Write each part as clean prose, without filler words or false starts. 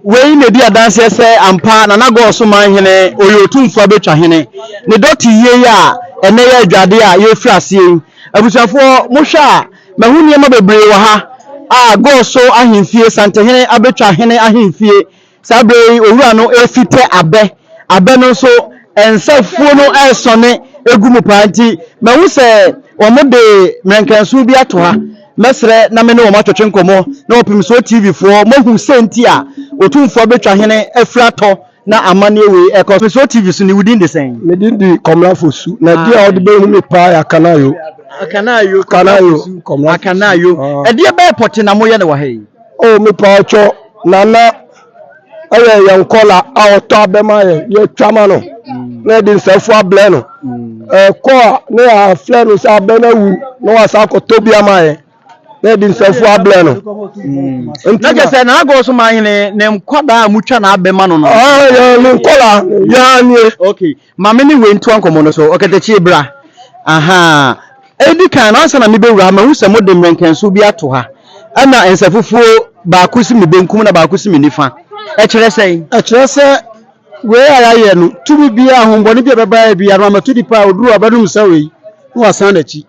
Wei na ɛdi adanseɛ sɛ ampa Nana Gɔɔso Manhene ɔyɛ Otumfoɔ Abɛtwa Hene. Ne dɔte yie yi a ɛnnɛ yɛ adwadeɛ a yɛrefiri aseɛ yi. Abusuafoɔ mohwɛ a mahu nneɛma bebree wɔ ha a Gɔɔso ahemfie, Santehene Abɛtwa Hene ahemfie. Saa berɛ yi owura no refitɛ abɛ. Abɛ no nso nsa fuo no resɔne gu mu paa nti mahu sɛ wɔde mmerɛnkɛnson bi ato ha. Mɛsrɛ na me ne wɔn atwetwe nkɔmmɔ na wɔpem soɔ TV foɔ moahu sɛ nti a Otumfoɔ Abɛtwa Hene afiri atɔ na amanneɛ wei ɛkɔ so. Soɔ TV so ne wo din de sɛn? Me din de Kɔmla Fosu na din a wɔde bɛhu me paa yɛ Akanayo. Akanayo, Akanayo, Kɔmla Fosu. Akanayo. Ɛdeɛ bɛyɛ pɔte na moyɛ no wɔ ha yi? Oh, mepaakyɛw, Nana ɛyɛ yɛn kɔla a ɔtɔ abɛ ma yɛn, yɛtwa ma no na yɛde nsɛfo ablɛ no. Ɛkɔ a na yɛafrɛ no sɛ abɛ no awu na wasa akɔtɔ bi ama yɛn na yɛde nsɛfo ablɛ no. Nti na kyerɛ sɛ Nana Gɔɔ so Manhene ne nkwadaa a motwa n'abɛ ma no no. Ah, yɛn ne nkɔla yɛn nie. Okay, ma me ne wei ntoa nkɔmmɔ no so. Ɔkatakyie bra. Aha. Edi kan no, ansa na mebɛwura ha, mahu sɛ mode mmerɛnkɛnso bi ato ha. Ɛna nsafufuo baako si me benkum na baako si me nifa. Ɛkyerɛ sɛn? Ɛkyerɛ sɛ wei a yɛayɛ no, tumi biara, ahombɔne bi a ɛbɛba yɛ biara no, amatu nipa a oduru a ɔbɛnom nsa wei na wasan n'akyi.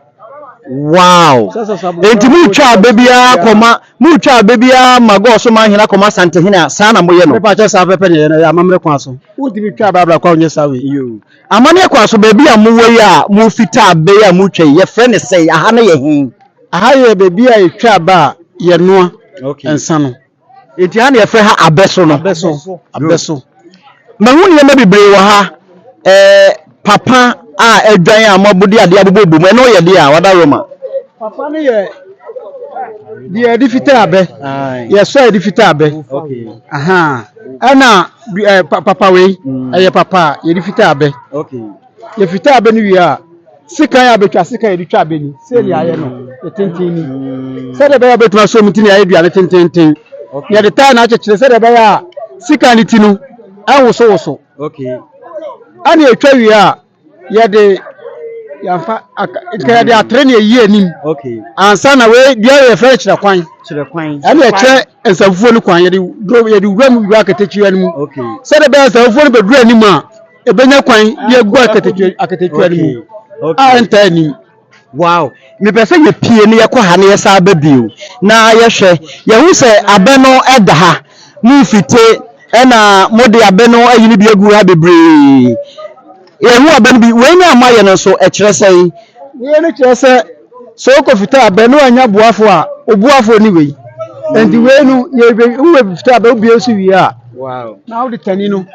Wow! Enti motwa abɛ biara kɔma, motwa abɛ biara ma Gɔɔ so Manhene akɔma Asantehene a, saa na moyɛ no? Mepa kyɛ saa pɛpɛ na yɛyɛ no, ɛyɛ amammerɛ kwan so. Wontumi twa abɛ abra kwa wonyɛ saa wei. Yoo. Amanneɛ kwan so, baabi a mowɔ yi a mofita abɛ yi a motwa yi, yɛfrɛ no sɛn? Aha no yɛ he? Aha yɛ baabi a yɛtwa abɛ a yɛnoa nsa no. Enti ha na yɛfrɛ ha abɛ so no? Abɛ so, abɛ so. Mahu nneɛma bebree wɔ ha. Ɛɛ, papa a adwan a moabɔ de adeɛ abobɔbɔ mu, ɛno yɛ deɛ a wada Roma. Papa no yɛ deɛ yɛde fita abɛ. Yɛsɔ a yɛde fita abɛ. Aha. Ɛna ɛ papa wei ɛyɛ papa a yɛde fita abɛ. Yɛfita abɛ no wie a, sekan a bɛtwa sekan yɛde twa abɛ ni. Sɛ deɛ ayɛ no yɛ tenten ni. Sɛdeɛ ɛbɛyɛ a bɛtumi asɔ mu ti na yɛayɛ dua no tententen. Yɛde tae na akyekyere sɛdeɛ ɛbɛyɛ a sekan no ti no ɛnwosowoso. Ɛna yɛtwa wie a, yɛde yɛmfa nka yɛde atere na ɛyi anim ansa na wei dua yɛfrɛ no kyerɛ kwan ɛna ɛkyerɛ nsafufuo no kwan yɛde duro yɛde wura mu wura akatakyia no mu sɛdeɛ ɛbɛyɛ nsafufuo no bɛduru anim a ɛbɛnya kwan de agu akatakyia akatakyia no mu a ɛntaa anim. Wow! Mepɛ sɛ yɛpie na yɛkɔ ha na yɛsan ba bio na yɛhwɛ. Yɛhu sɛ abɛ no da ha. Momfite ɛna mode abɛ no ayi no bi agu ha bebree. Yɛhu abɛ no bi. Wei ne a moayɛ no nso, ɛkyerɛ sɛn? Wei no kyerɛ sɛ, sɛ wokɔfita abɛ na woannya boafo a, wo boafoɔ ne wei. Enti wei no, yɛbɛ wobɛfita abɛ, wobue so wie a, na wode tani no.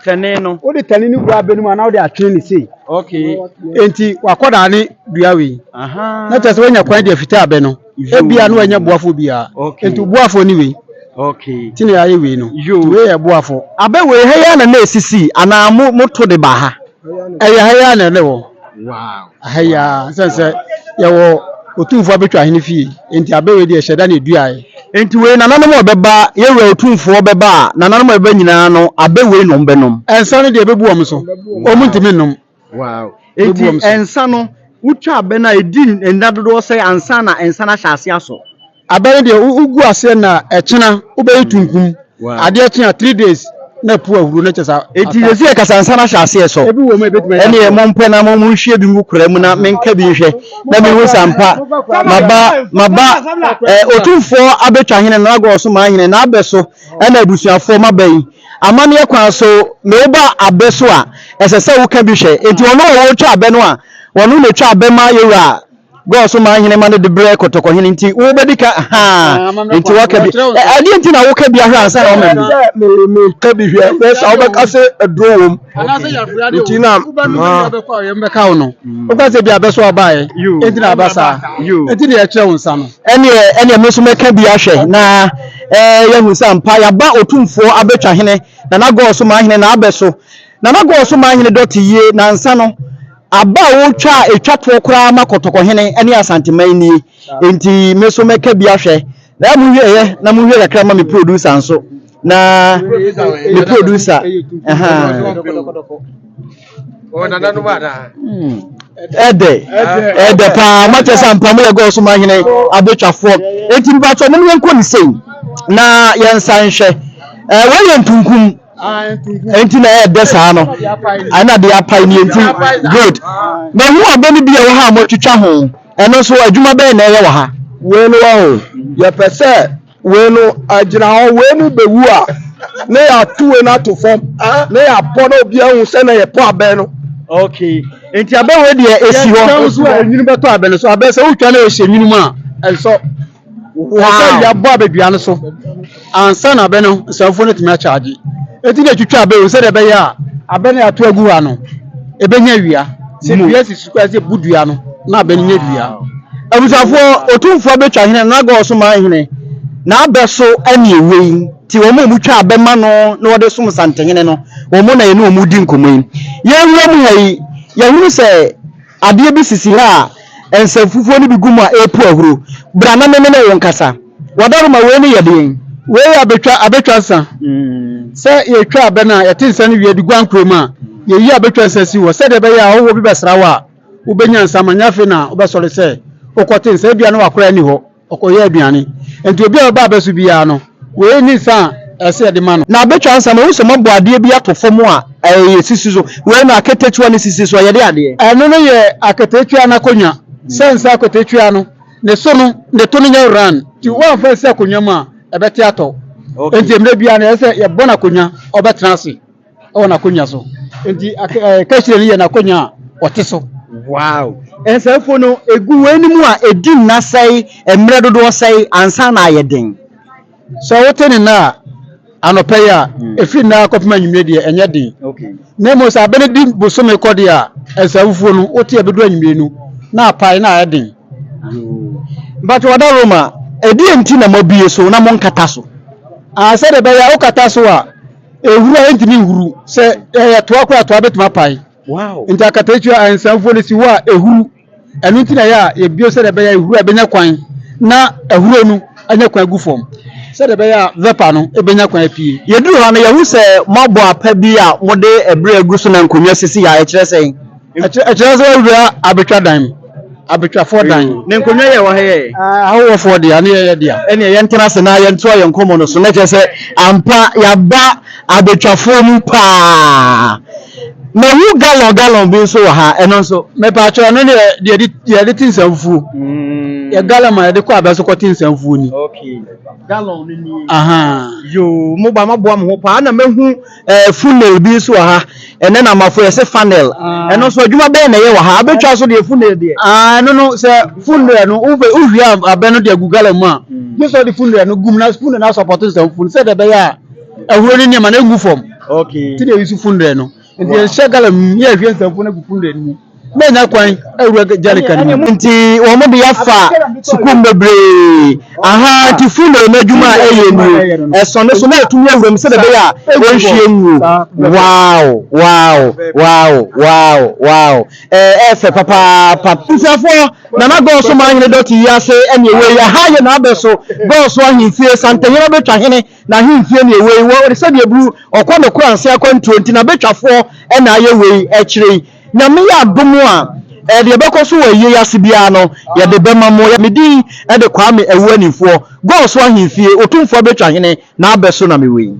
Tani no. Wode tani no wura abɛ no mu a, na wode atwene ne sei. Okay. Enti wakɔdaa ne dua wei. Na kyerɛ sɛ woanya kwan de afita abɛ no. Ebia na wanya boafo biara. Okay. Enti boafo ne wei. Okay. Ti na yɛayɛ wei no. Yo. Nti wei yɛ boafo. Abɛ wei ha yi ara na na esisi anaa mo moto de ba ha? Ɛyɛ ha yi ara na ɛne wɔ. Wow. Ha yi ara sɛn sɛ yɛwɔ Otumfoɔ abɛtwa ahene fie. Enti abɛ wei deɛ ɛhyɛ da na eduaeɛ. Enti wei nananom a wɔbɛba, yɛn wura Otumfoɔ bɛba a, nananom a wɔbɛba nyinaa no, abɛ wei na wɔbɛnom. Nsa no deɛ ɛbɛbu wɔn so. Wɔn ntumi nnom. Wow. Enti nsa no, wotwa abɛ no a, ɛdi nna dodoɔ sɛn ansa na nsa no ahyɛ aseɛ asɔ? Abɛ no deɛ wogu aseɛ na ɛkyena wobɛyɛ tunkum. Adeɛ kye a 3 days na apu ahuro na kyɛ sɛ. Enti yɛsi yɛ kasa nsa no ahyɛ aseɛ sɔ. Ebi wɔ mu a ebetumi ayɛ. Ɛneɛ mompɛ na mo monhwie bi ngu kora mu na menka bi nhwɛ na mehu sɛ ampa maba maba eh, Otumfoɔ abɛtwa hene na Nagɔɔ so maa hene na abɛ so ɛna abusuafoɔ maba yi amanneɛ kwan so me woba abɛ so a ɛsɛ sɛ woka bi hwɛ. Enti ɔno a ɔretwa abɛ no a ɔno na ɛtwa abɛ ma yɛwura Gɔɔ so maa hene ma no de brɛ kɔtɔkɔhene nti wobɛdi ka haa nti waka bi ɛdeɛ nti na woka bi ahwɛ ansa na wama bi. Meka bi hwɛ bɛ sa wobɛka sɛ aduro wom nti na bɛka wo no woka sɛ bi abɛso abaeɛ nti na aba saa nti na yɛkyerɛ wo nsa no. Ɛneɛ ɛneɛ me nso mɛka bi ahwɛ na ɛɛ yɛhu sɛ ampa yɛaba Otumfoɔ abɛtwa hene Nana Gɔɔ so maa hene na abɛ so Nana Gɔɔ so maa hene dɔte yie na nsa no Aba a wɔtwa a ɛtwa toɔ koraa ma Kɔtɔkɔhene ne Asanteman nie, enti me nso mɛka bi ahwɛ. Na monhwɛ na monhwɛ kakra ma me producer nso. Na me producer, ɛhaa. Ɛdɛ, ɛdɛ paa, moakyɛ sɛ ampa moyɛ Gɔɔ so Manhene abɛtwafoɔ. Enti mpakyɛ mom yɛnkɔ ne sei na yɛnsan nhwɛ. Wei yɛ ntunkum. Enti na ɛyɛ dɛ saa no. Ɛna de apae ni enti good. Mahu abɛ no bi a ɛwɔ ha a moatwitwa ho. Ɛno nso adwuma bɛn na ɛyɛ wɔ ha? Wei no wahu, yɛpɛ sɛ wei no agyina hɔ, wei no bɛwu a, na yɛato wei no ato fam, na yɛapɔ na obiara ahu sɛ na yɛpɔ abɛn no. Okay. Enti abɛ wei deɛ ɛsi hɔ. Yɛtwa nso a enwunu bɛtɔ abɛ no so. Abɛ sɛ wotwa na ɛhyɛ nwunu mu a, ɛnsɔ. Ɛsɛ yɛabɔ abɛdua no so ansa na abɛ no nsɛmfo no atumi akyagye. Enti na ɛtwitwa abɛ o sɛdeɛ ɛbɛyɛ a abɛ no yɛato agu ha no ɛbɛnya awia. Sɛ dua si so koraa sɛ bu dua no na abɛ no nya dua. Abusuafoɔ, Otumfoɔ abɛtwa hene, Nana Gɔɔ man hene, n'abɛ so ne ɛwɔ yi. Nti wɔn a wɔtwa abɛ ma no na wɔde som Santehene no, wɔn na yɛne wɔn redi nkɔmmɔ yi. Yɛn wuram ha yi, yɛhunu sɛ Adeɛ bi sisi ha a nsa fufuo no bi gu mu a ɛrepu ahuro. Bra na me ne wo nkasa. Wadaroma, wei no yɛ deɛn? Wei yɛ abɛtwa, abɛtwa nsa. Sɛ yɛtwa abɛ no a, yɛte nsa no wie de gu ankorɛ mu a, yɛyi abɛtwa nsa si hɔ sɛdeɛ ɛbɛyɛ a ɔhɔhoɔ bi bɛsra wo a, wobɛnya nsa ma. Nyɛ afei na wobɛsɔre sɛ wokɔte nsa. Ebia na w'akora nni hɔ. Ɔkɔyɛ aduane. Enti obi a ɔba abɛ so biara no, wei ne nsa a ɛsɛ yɛde ma no. Na abɛtwa nsa, mahu sɛ moabɔ adeɛ bi ato fam a ɛyɛ sisi so. Wei no, aketekyua no sisi so a, yɛde adeɛ. Ɛno no yɛ aketekyua no akonnwa. Sɛ nsa aketekyua no, ne so no, ne to no nyɛ round. Nti woamfa ansi akonnwa mu a, ɛbɛte atɔ. Enti mmerɛ biara no, ɛsɛ sɛ yɛbɔ no akonnwa, ɔbɛtena ase. Ɛwɔ n'akonnwa so. Nti kahyire no yɛ n'akonnwa a ɔte so. Wow! Nsɛmfo no, egu wei no mu a edi nna sɛe, mmerɛ dodoɔ sɛe ansa na ayɛ den. Sɛ wote ne nna a, anɔpa yi a, ɛfiri nnɛ akɔpem anwummerɛ deɛ, ɛnyɛ den. Na mmom sɛ abɛ no di bosome kɔ deɛ a, nsafufuo no, wote a ɛbɛduru anwummerɛ no, na apae na ayɛ den. Mpakyɛ ɔda Roma, ɛdeɛn nti na moabue so na monkata so? Ah, sɛdeɛ ɛbɛyɛ a wokata so a, Ehuru a entumi nhuru. Sɛ ɛyɛ toa koraa a, toa betumi apae. Nti akatakyie a nsamfuo no si hɔ a ehuru. Ɛno nti na ɛyɛ a yɛbue sɛdeɛ ɛbɛyɛ a ehuru a ebenya kwan na ahuro no anya kwan agu fam. Sɛdeɛ ɛbɛyɛ a vapor no benya kwan apue. Yɛduru ha no, yɛhu sɛ moabɔ apa bi a mode ɛberɛ agu so na nkonnwa sisi ha. Ɛkyerɛ sɛn? Ɛkyerɛ sɛ woawura abetwa dan mu. Abetwafoɔ dan. Ne nkonnwa yɛ wɔ ha yɛ. Ahohoɔfoɔ dea ne yɛyɛ dea. Ɛneɛ yɛntena ase na yɛntoa yɛn nkɔmmɔ no so. Na kyerɛ sɛ ampa yɛaba abetwafoɔ mu paa. Mahu gallon gallon bi nso wɔ ha, ɛno nso. Mepaakyɛw, ɛno ne deɛ yɛde yɛde te nsamfuo. Yɛ gallon a yɛde kɔ abɛ so kɔte nsamfuo ni. Okay, gallon no nie. Ahaa. Yoo, mo ba moaboa mo ho paa na mahu Eh, funnel bi nso wɔ ha. Ɛnɛ na amafo yɛse funnel. Ah. Ɛno nso adwuma bɛn na ɛyɛ wɔ ha? Abɛtwa so deɛ funnel deɛ. Ah, ɛno no sɛ funnel no wofɛ wohwie abɛ no de agu gallon mu a, gye sɛ ɔde funnel no gum na funnel no asɔpɔto nsɛmfo no sɛdeɛ ɛbɛyɛ a ahuro ne nneɛma no ɛngu fam. Okay. Nti na yɛyi so funnel no. Nti yɛhyɛ gallon mu ne yɛhwie nsɛmfo no agu funnel no mu. Na nya kwan awura gyarika no mu. Nti wɔn de afa sukuu bebree. Aha nti funeral no adwuma a ɛyɛ nie. Ɛsɔ ne so na ɛtumi awura mu sɛdeɛ ɛbɛyɛ a wɔnhwie nguo. Wow wow wow wow wow. Ɛɛ ɛfɛ papaapa. Abusuafoɔ, Nana Gɔɔso Manhene Dɔte yi ase ɛne ɛwɔ yi. Aha yɛ n'abɛso Gɔɔso ahemfie, Santehene Abɛtwa Hene n'ahemfie ne ɛwɔ yi. Wɔ sɛdeɛ buru ɔkɔ ne koranse akwantuo nti n'abɛtwafoɔ ɛna ayɛ wei ɛkyerɛ yi. Nyame yɛ adom a, deɛ ɛbɛkɔ so wɔ ayie yi ase biara no, yɛde bɛma mo. Me din de Kwame Awuanimfoɔ, Gɔɔso Ahemfie, Otumfoɔ Abɛtwa Hene, n'abɛ so na mewɔ yi.